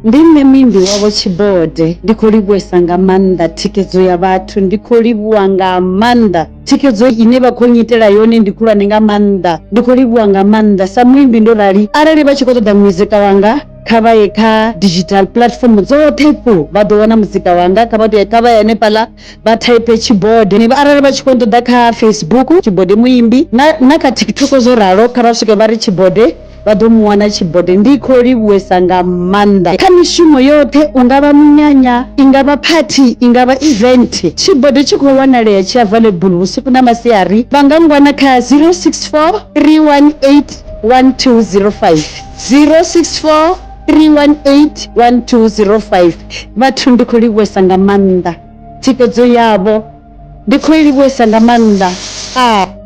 Ndi nṋe muimbi wavho Tshibode, ndi khou livhuwesa nga maanḓa thikhedzo ya vhathu, ndi khou livhuwa nga maanḓa thikhedzo ine vha khou nyitela yone ndi khulwane nga maanḓa, ndi khou livhuwa nga maanḓa sa muimbi ndo rali arali vha tshi khou ṱoḓa muzika wanga kha vha ye kha digital platform dzoṱhe fho vha ḓo wana muzika wanga kha vha tou kha vha ye hanefhaḽa vha type Tshibode arali vha tshi khou nṱoḓa kha Facebook Tshibode muimbi na, na kha TikTok zwo ralo kha vha swike vha ri Tshibode vha ḓo mu wana Tshibode. Ndi khou livhuwesa nga maanḓa kha mishumo yoṱhe, u nga vha munyanya, i nga vha phathi, i nga vha event. Tshibode tshi khou wanalea tshi available vhusiku na masiari. Vha nga ngwana kha 064 318 1205, 064 318 1205. Vhathu ndi khou livhuwesa nga maanḓa thikhedzo yavho, ndi khou i livhuwesa nga maanḓa. Ah.